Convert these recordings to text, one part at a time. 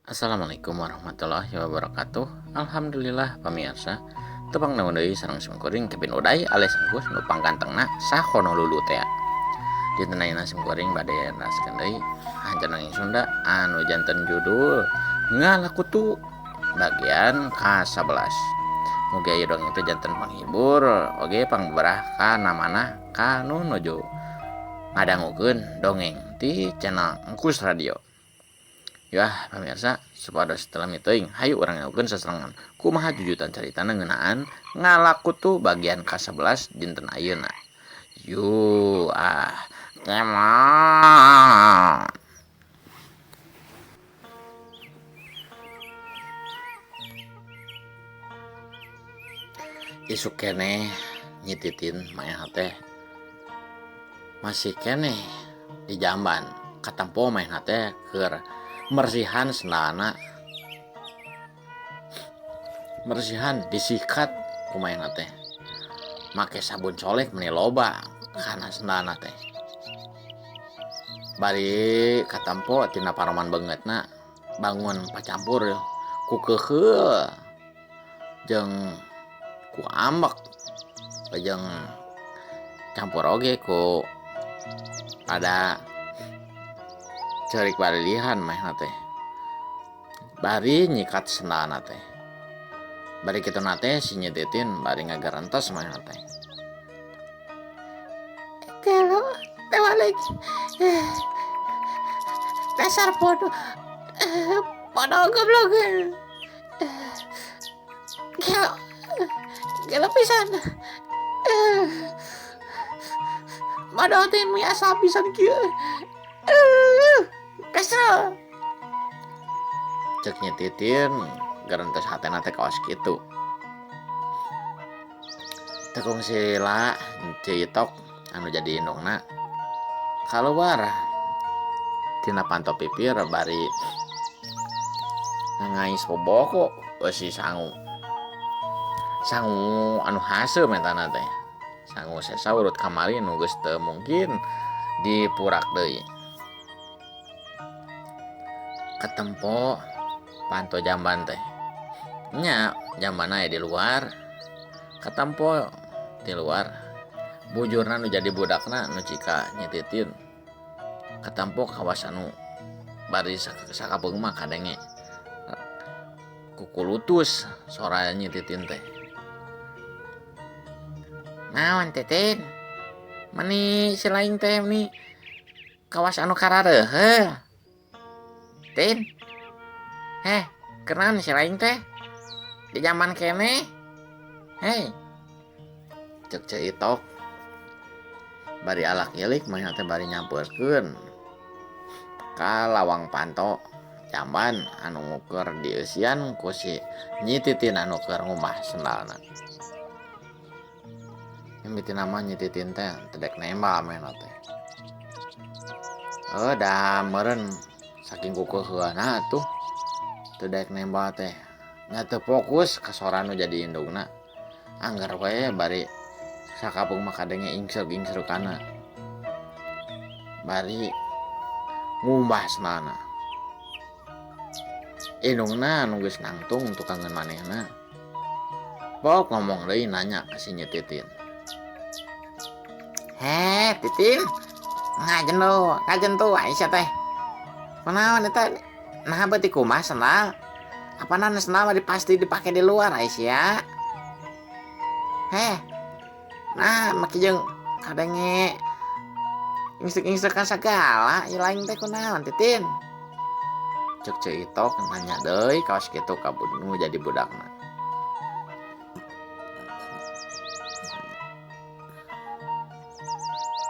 Assalamualaikum warahmatullahi wabarakatuh. Alhamdulillah pamirsa tepang naon deui sareng simkuring Kevin Uday alias Engkus nu panggantengna sakono lulu tea. Dinten ayeuna simkuring bade neraskeun deui hanjeun dongeng Sunda anu janten judul Ngalakutu bagian ka-11. Mugi aya dongeng teh janten panghibur oge pangbeberah kana manah kanu nuju ngadangukeun dongeng ti channel Engkus Radio. Yah pamirsa supados teu lami teuing hayu urang nyaokeun sasarengan kumaha jujutan caritana ngeunaan ngalakutu bagian ka-11 dinten ayeuna. Yu ah kemot. Isuk keneh Nyi Titin maenna teh masih keneh di jamban katempo maenna teh keur mersihan sendalna mersihan disikat ku maenna teh make sabun colek meni loba kana sendalna teh bari katempo tina paroman beungeutna bangun pacampur ku keuheul jeung ku ambek jeung campur oge ku ada ceurik balilihan manehna teh bari nyikat sendalna teh bari kituna teh si Nyi Titin bari ngagarentos manehna teh. Gelo tewalik dasar bodoh bodoh goblok gelo gelo pisan bodoh teh miasa pisan kieu kesel Cek Nyi Titin garentes hatena teh kawas kitu. Teu kungsi la Ci Itok anu jadi indungna kaluar tina panto pipir bari ngangais boboko eusi sangu. Sangu anu haseum etana teh. Sangu sesa urut kamari nu geus teu mungkin dipurak deui. Katempo panto jamban teh. Nya jamban aya di luar. Katempo di luar. Bujurna nu jadi budakna nu cika Nyi Titin. Katempo kawas anu bari sakapeung mah kadenge kukulutus sora Nyi Titin teh. Naon Titin? Meni si laing teh meni kawas anu karareuheuh. Tin. Heh, kenan si laing teh di jamban keneh. Hei. Cek Ceu Itok. Bari alak ilik manehna teh bari nyampeurkeun ka lawang panto jamban anu ngukur dieusian ku si Nyi Titin anu keur ngumbah sendalna. Mimitina mah Nyi Titin teh teu dek nembal manehna teh. Heuh da meureun saking kukeuheuana atuh teu daek nembal teh nya teu fokus ka sora nu jadi indungna. Angger we bari sakapeung mah kadenge ingseuk-ingseukana. Bari ngumbah sendalna. Indungna nu geus nangtung tukangeun manehna. Pok ngomong deui nanya ka si Nyi Titin. Heh, Titin. Ngajentuh, ngajentuh Aisyah teh. Kunaon eta? Naha beuti kumaha sendal? Apanan sendal mah pasti dipake di luar Aisyah. Heh. Nah, make jeung kadenge ingsek-ingsekan sagala ieu lain teh kunaon Titin? Cek Ceu Itok nanya deui kawas kitu ka nu jadi budakna.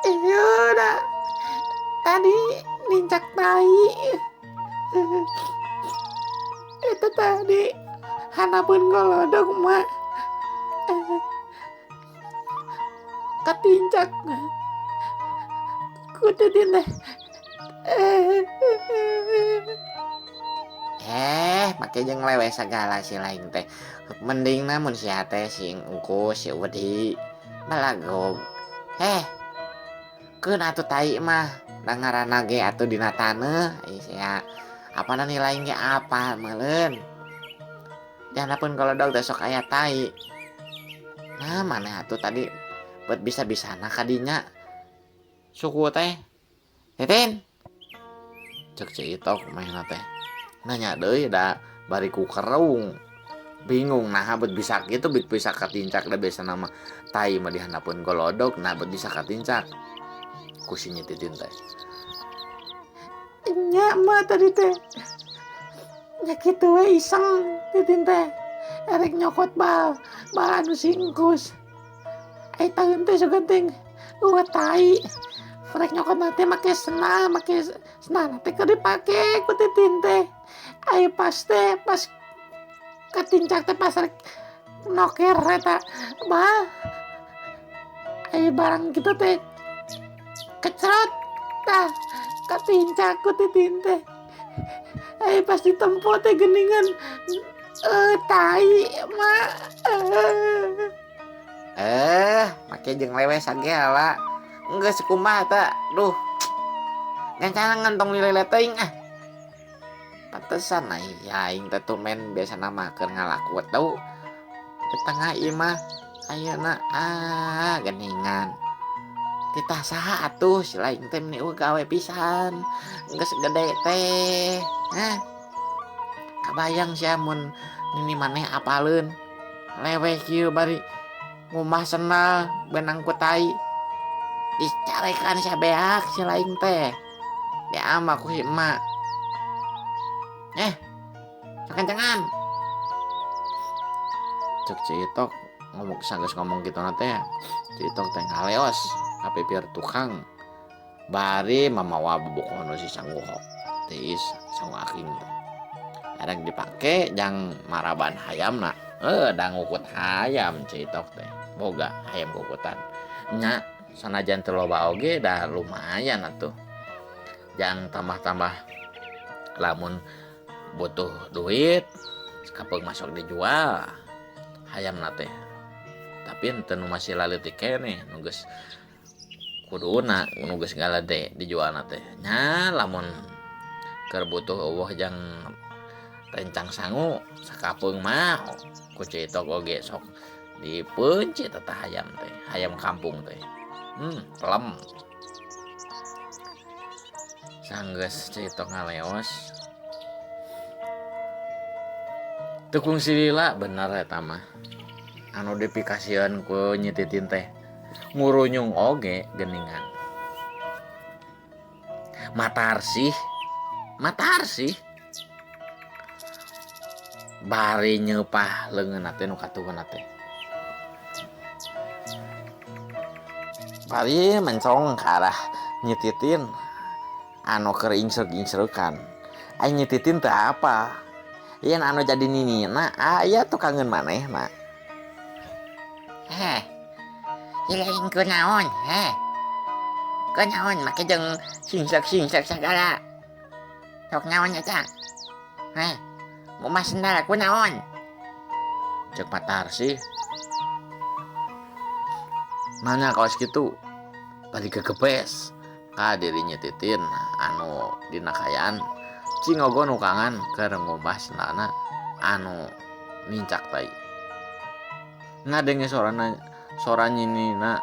Iya dah. Tadi nincak tai. Itu tadi hanapun golodog mah. Katincak. Ku tadi teh. Make jeung lewe sagala si lain teh. Mending namun si teh sing engkus si wedi. Balagog. Keun atuh tai mah da ngaranna ge atuh dina taneuh sia. Apana nilai ge apal meuleun. Dihandapeun golodog teh sok aya tai. Nah maneh atuh tadi bet bisa-bisana ka dinya. Suku teh. Titin. Cek Ceu Itok manehna teh. Nanya deui da bari ku kerung. Bingung naha bet bisa kitu bet bisa katincak da biasana mah tai mah dihandapeun golodog nah bet bisa katincak. Ku si Nyi Titin teh. Nya mah tadi teh. Nya kitu we iseng Titin teh. Erek nyokot bal, bal anu singkus. Ai taeun teh sugan teh eueuh tai. Rek nyokot na teh make sendal, make sendal teh keur dipake ku Titin teh. Ai pas teh pas katincak teh pas rek noker eta bal. Ai barang kitu teh kecrot tah katincak ku Titin teh. Ai pas ditempo teh geuningan tai mak. Make jeung lewe sagala. Geus kumaha ta? Duh. Gancangan tong lilele teuing ah. Pantesan aing teh tumben biasana mah keur ngalaku teu. Di tengah imah ayeuna ah geuningan. Titah saha atuh si laing teh meni eueuh gawe pisan. Geus gede teh. Hah? Kabayang sia mun nini maneh apaleun. Leweh kieu bari ngumah sendal beunang ku tai. Dicarekan sia beak si laing teh. Diamah ku si emak. Sakencengan. Cek Ceu Itok ngomong sanggeus ngomong kitu na teh. Ceu Itok teh ngaleos ka pipir tukang. Bari mamawa bubukoh nu si sanguhok. Tiis sangu aking teh. Erek dipake jang maraban hayamna. Da ngukut hayam Ceu Itok teh. Boga hayam kukutan. Nya sanajan teu loba oge da lumayan atuh. Jang tambah-tambah lamun butuh duit kapeung masuk dijual hayamna teh. Tapi henteu nu masih laleutik keneh nu geus kuduna nu geus galede dijualna teh. Nya lamun keur butuh eueuh jang rencang sangu sakapeung mah ku Ceu Itok oge sok dipeunci teh hayam teh, hayam kampung teh. Pelem. Sanggeus Ceu Itok ngaleos. Teu kungsi lila bener eta mah. Anu dipikasieun ku Nyi Titin teh ngurunyung oge geuningan. Matarsih, matarsih. Bari nyeupah leungeunna teh nu katuhunna teh. Bari mencong ka arah Nyi Titin anu keur ingsrek-ingsrekan. Ai Nyi Titin teh apa? Yen anu jadi ninina aya tukangeun manehna. Heh. Hileung kunaon, heh. Kunaon make jeung singsek-singsek sagala. Sok naon eta? Heh. Ngumas sendal kunaon? Cek Matarsih. Nanya kawas kitu bari gegebes ka diri Nyi Titin anu dina kaayaan cingogo nukangan keur ngumbah sendalna anu nincak tai. Ngadenge sorana sora nyinina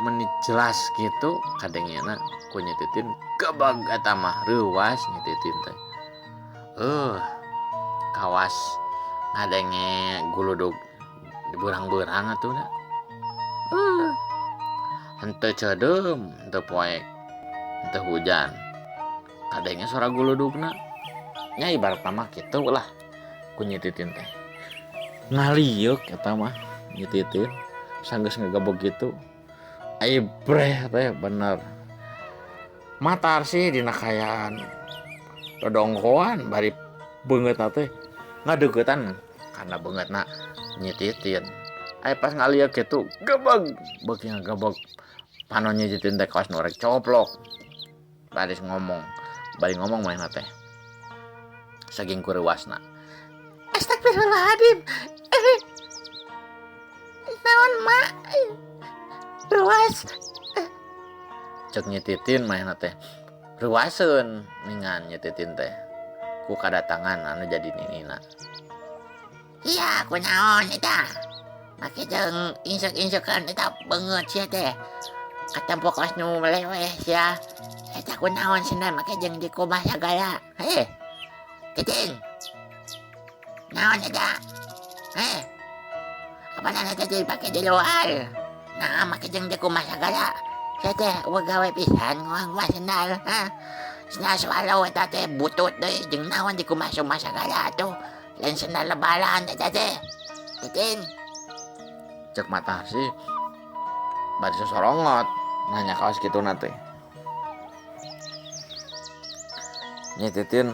meni jelas kitu kadengena ku Nyi Titin gebeg eta mah reuwas Nyi Titin teh. Kawas ngadenge guludug dibeurang-beurang atuh da. Henteu ceudeum, henteu poek, henteu hujan. Kadenge sora guludugna. Nya ibaratna mah kitu lah ku Nyi Titin teh. Ngalieuk eta mah Nyi Titin sanggeus ngagebeg kitu. Ai breh teh bener. Matarsih dina kaayaan dodongkoan bari beungeutna teh ngadeuketan kana beungeutna Nyi Titin. Ai pas ngalieuk kitu gebeg beuki ngagebeg panon Nyi Titin teh kawas nu rek coplok. Bari ngomong manehna teh. Saking kureuwasna. Astagfirullahaladzim. Naon mak? Ruas. Cek Nyi Titin manehna teh. Ruaseun ningan Nyi Titin teh. ku kadatangan anu jadi ninina. Iya, kunaon eta? Make jeung insek-insekan eta beungeut sia teh. Katempo kos nu meleweh sia. Eta kunaon sendal make jeung dikumbah sagala. Heh. Titin. Naon eta? Heh. Apanan eta dipake di luar? Nah, make jeung dikumbah sagala. Sia teh eueuh gawe pisan nguah-nguah sendal, ha? Sendal swallow eta teh butut deui jeung naon dikumbah-kumbah sagala atuh. Lain sendal lebaran eta teh. Titin. Cek Matarsi bari sosorongot nanya kaos kituna teh. Nya Titin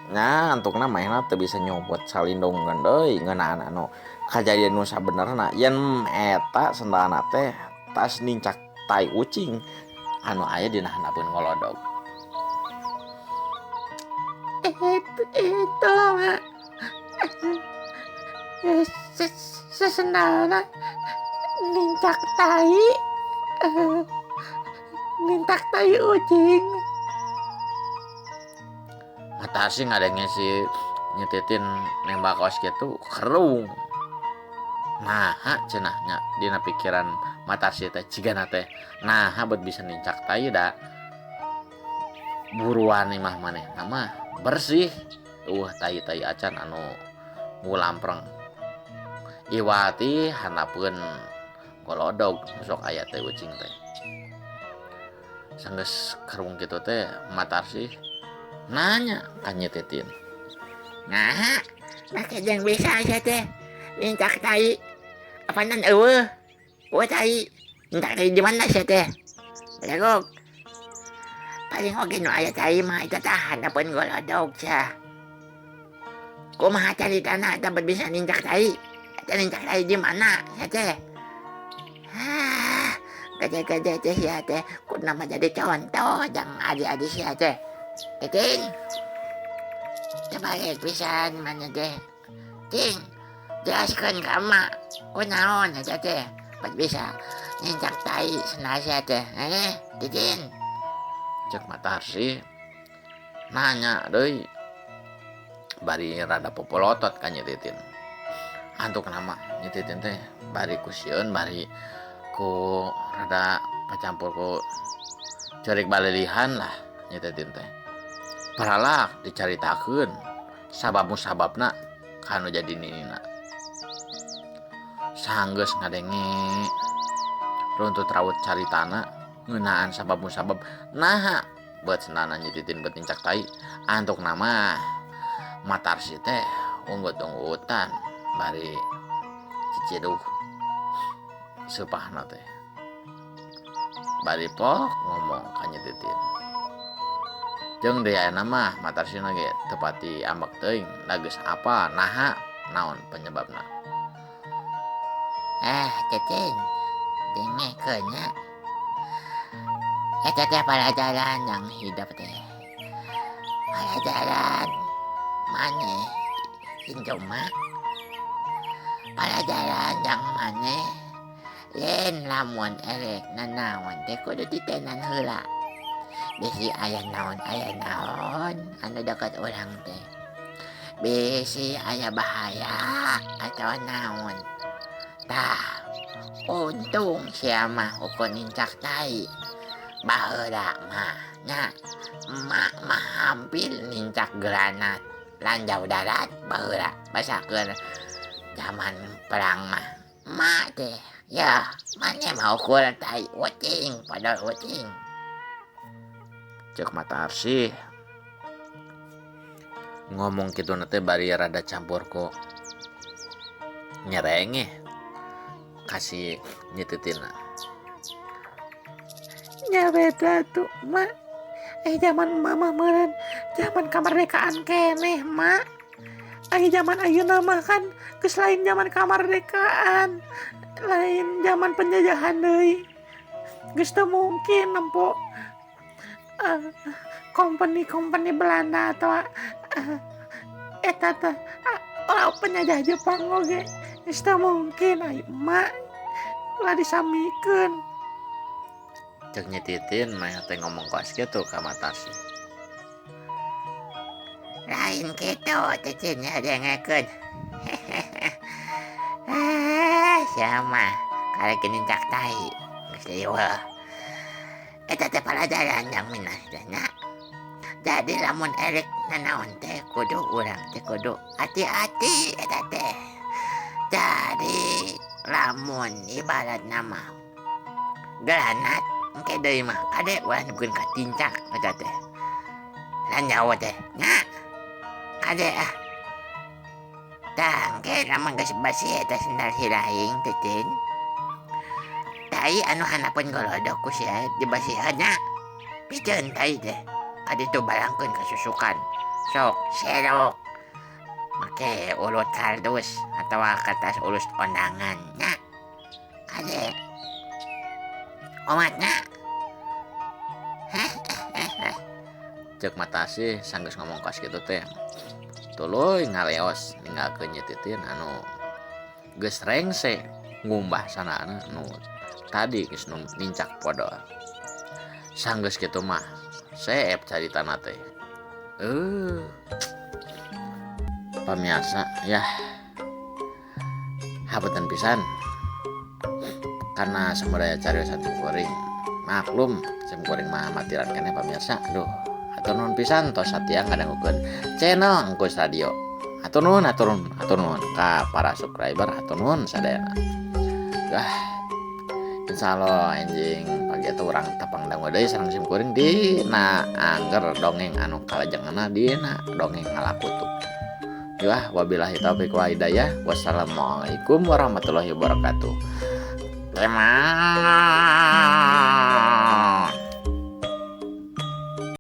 nya antukna manehna teu bisa nyobot salindungkeun deui ngeunaan anu kajadian nu sabenerna yen eta sendalna teh tas nincak tai ucing anu aya dina handapeun ngolodog. Itu mah sesendalna nincak tai, nincak tai ucing. Matarsi ngadenge si Nyi Titin nembak kaos kitu kerung. Naha cenah nya dina pikiran Matarsi teh cigana teh naha beut bisa nincak tai da buruan imah manehna mah bersih eueuh tai-tai acan anu ngulampreng. Iwati handapeun golodog sok aya teh ucing teh. Sanggeus kerung kitu teh Matarsi nanya ka Nyi Titin. Naha make jeung bisa sia teh nincak tai. Apanan eueuh? Eueuh tai. Nincak tai di mana sia teh? Belagog. Paling oge nu aya tai mah eta tah handapeun golodog sia. Kumaha caritana eta bet bisa nincak tai? Eta nincak tai di mana sia teh? Hah, gede-gede teh sia teh kudu mah jadi contoh jang adi-adi sia teh. Titin. Terbalik pisan mana teh. Ting, jelaskeun ka emak. Kunaon eta teh? Bet bisa nincak tai sendal sia teh. Titin. Cek Matarsi nanya deui. Bari rada popolotot ka Nyi Titin. Antukna mah Nyi Titin teh bari ku sieun bari ku rada pacampur ku ceurik balilihan lah Nyi Titin teh. Paralak dicaritakeun sabab musababna kanu jadi ninina. Sanggeus ngadenge runtut raut caritana ngeunaan sabab musabab naha beut sendalna Nyi Titin beut nincak tai antukna mah Matarsi teh unggut-unggutan bari ciciduh seupahna teh. Bari pok ngomong ka Nyi Titin. Jeung deui ayeuna mah Matarsina ge teu pati ambek teuing da geus apal naha naon penyebabna. Titin, dengekeun nya. Eta teh palajaran yang hidup teh. Palajaran maneh injoma. Palajaran yang maneh lain lamun erek nanaon teh kudu ditenan heula. Bisi aya naon anu deket urang teh. Bisi aya bahaya atau naon. Tah, untung sia mah ukur nincak tai. Baheula mah nya emak mah hampir nincak granat lanjau darat baheula basakeun zaman perang mah. Emak teh ya maneh mah ukur tai ucing padahal ucing. Cek Matarsi ngomong kitu na teh bari rada campur ku nyerengeh kasih Nyi Titina. Nya beda tuh mak. Zaman mama meureun zaman kamerdekaan keneh mak. Zaman ayeuna mah kan geus lain zaman kamerdekaan, lain zaman penjajahan deui. Geus teu mungkin nempo company-company Belanda atau eta teh penjajah Jepang oge geus teu mungkin ai emak ulah disamikeun. Cek Nyi Titin mah teh ngomong kos kitu ka Matarsi. Lain kitu Titin ya, dengekeun. Ah, siapa karek nincak tai geus liweuh. Eta teh palajaran yang minas teh nya. Jadi lamun erek nanaon teh kudu urang teh kudu hati-hati eta teh. Jadi lamun ibarat nama granat engke deui mah kade ulah nyebutkeun katincak eta teh. Lan nyawa teh nya. Kade ah. Tah engke lamun geus basi eta sendal hiraing, Titin. Tai anu handapeun golodok ku sia dibasihan nya. Piceun tai teh. Kaditu balangkeun ka susukan. Sok serok. Make ulut kardus atawa kertas ulus kondangan nya. Kade. Omat nya. Cek Matasih sanggeus ngomong kos kitu teh tuluy ngaleos ninggalkeun Nyi Titin anu geus rengse ngumbah sandalna nu tadi geus nincak podol. Sanggeus kitu mah seep caritana teh. Pamiarsa yah, hapunten pisan karena samudaya cariosan simkuring, maklum simkuring mah amatiran keneh, pamirsa. Aduh, hatur nuhun pisan tos satia ngadangukeun channel Engkus Radio. Hatur nuhun, hatur nuhun, hatur nuhun ka para subscriber, hatur nuhun sadayana. Dah, insyaallah enjing pagi eta urang tepang dangu deui sareng simkuring dina angger dongeng anu kalajenganna dina dongeng ngalakutu. Yah, wabillahi taufiq wal hidayah. Wassalamualaikum warahmatullahi wabarakatuh. Terima.